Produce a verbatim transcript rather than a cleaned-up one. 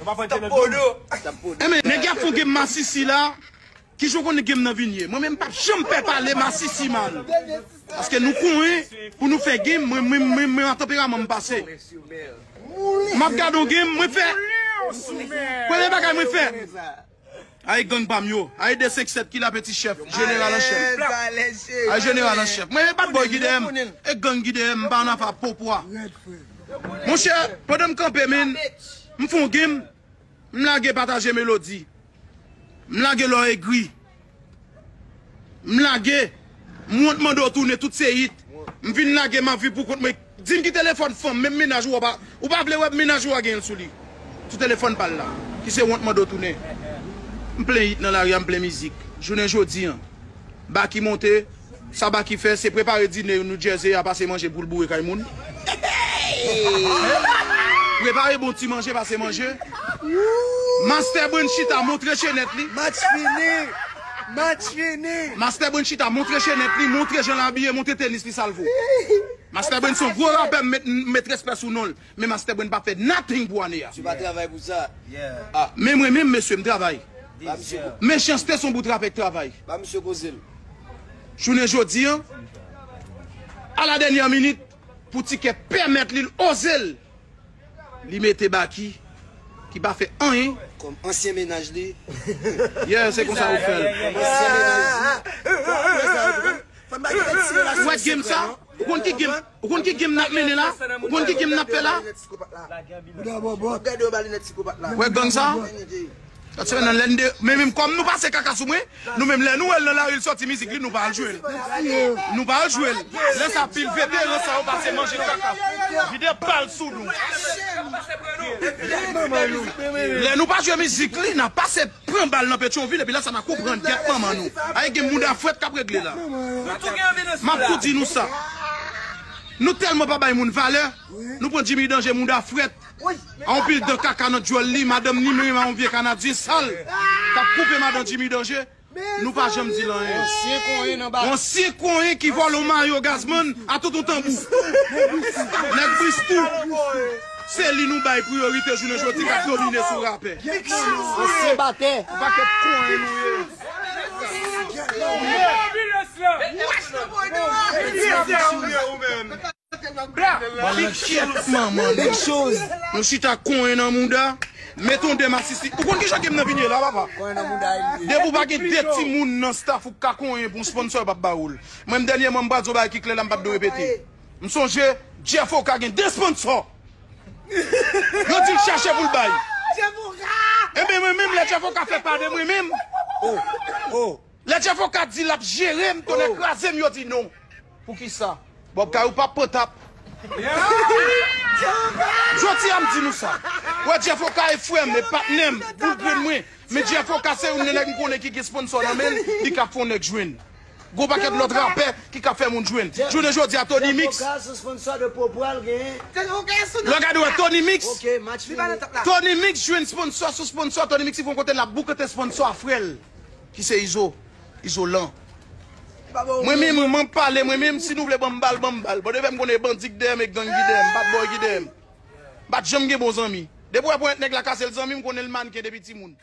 Enben, nèg y ap fè yon game masisi la. Kijan w konnen game nan vin ye? Mwen menm m p ap janm pè pale masisi mal. Paske nou konnen pou nou fè game, mwen menm mwen menm a tanperaman m pase. M ap gade yon game, mwen fè. Premye bagay mwen fè. Ay gang pa m yo. Ay de senk sèt ki la peti chèf, jeneral an chèf. Ay jeneral an chèf. Mwen e bad boy ki dèyè m. E gang ki dèyè m, m pa nan afa popwa. Monchè, pandan m kanpe, men, m fè yon game, m lage pataje melodi. M lage lè w egri. M lage. M wont mande w tounen tout se hit. M vin lage m ap viv pou kont mwen. Di m ki telefòn fanm, menm mennaj ou a pa, ou pa vle wè mennaj ou a gen l sou li. Sou telefòn pa l la. Ki se wont mande w tounen. M plen hit nan lari a, m plen mizik. Jounen jodi an. Baki monte, sa Baki fè, se prepare dine New Jersey a pase manje pou l boure kay moun. Prepare bon ti manje, pase manje. Master Brand chita, montre chenèt li. Match fini! Match fini! Master Brand chita, montre chenèt li, montre jan l abiye, montre tenis li sa l vo. Master Brand se yon gwo rapè, m met, m met respè sou non l. Men Master Brand pa fè nothing pou ane a. Misye pa travay pou sa. Men mwen menm, mesye, m travay. Ba misye ko- Mechanste se yon bout rapè k travay. Ba misye koze l. Jounen jodi an, a la dènyè minit, pou ti kè pèmèt li, l oze l. Li mete Baki, ki pa fè anyen. Kòm ansyen mennaj li. Yeah, se konsa ou fè l. Kòm ansyen mennaj li. Ou wè game sa? Ou konn ki game, ou konn ki game n ap mennen la? Ou konn ki game n ap fè la? Gade yo ba linèt sikopat la. Ou wè gang sa? Gade yo ba linèt sikopat la. Gade yo. Sa se nan lè n de, men menm kòm nou pase kaka sou mwen, nou menm lè nou wè l nan lari, l sòti mizik li, nou pa al jwe l. Nou pa al jwe l. Lè sa pil veteran sa yo pase manje kaka. Vide bal sou nou. Lè nou pa jwe mizik li, n a pase pran bal nan Petyonvil, epi lè sa n a konprann tèt manman nou. Ay gen mouda frèt k ap regle la. M ap tou di nou sa. Nou tèlman pa bay moun valè, nou pran Jimmy Danger mouda frèt. A yon pil dan kaka nan djòl li, madanm ni menm a yon vye Kanadyen sal k ap koupe madan Jimmy Danger. Nou pa janm di l anyen. Ansyen konyen nan ba. Ansyen konyen ki vòlè yon mayo Gazman a tout yon tanbou. Nèg Bristou. Se li nou bay priyorite jounen jodi k ap domine sou rapè. Ansyen batè. Yon pakèt konyen nou ye. Big shit, manman. Big shoes. Nou chita konyen nan mouda. Met yon de masisi. Ou konn kijan game nan vin ye la, papa? Konyen nan mouda. Depi w pa gen de timoun nan staff ou k ka konyen pou yon sponsor, yo p ap ba ou l. Mwen, m dènyèman, m pral di yon bagay ki klè la, m p ap dwe repete. M sonje, Jeff Oka gen de sponsor. Yo di l chache pou l bay. Enben, mwen menm, lè Jeff Oka fè pa de mwen menm. Oh, oh. Lè Jeff Oka di l ap jere m, tonnè kraze m, yo di non. Poukisa? Bob Kay ou p ap pran tap. Jodi a m di nou sa. Wè Jeff Oka e frè m, e patnè m, boul grenn mwen. Men Jeff Oka se youn nan nèg m konnen ki gen sponsor nan men l, li ka fè yon nèg jwenn. Gon pakèt lòt rapè ki ka fè moun jwenn. Jounen jodi a Tony Mix. Lè w gade wè Tony Mix. Tony Mix jwenn sponsor sou sponsor. Tony Mix rive yon kote l ap boukante sponsor a frè l. Ki se Izo. Izolan. Mwen menm, mwen pale, mwen menm, si nou vle ban m bal, ban m bal. Bon, depi m konnen e bandi k dèyè m, e gang ki dèyè m, bad boy ki dèyè m. M pa t janm gen bon zanmi. Depi w wè ponyèt nèg la kase l zanmi, m konnen l mannken depi timoun.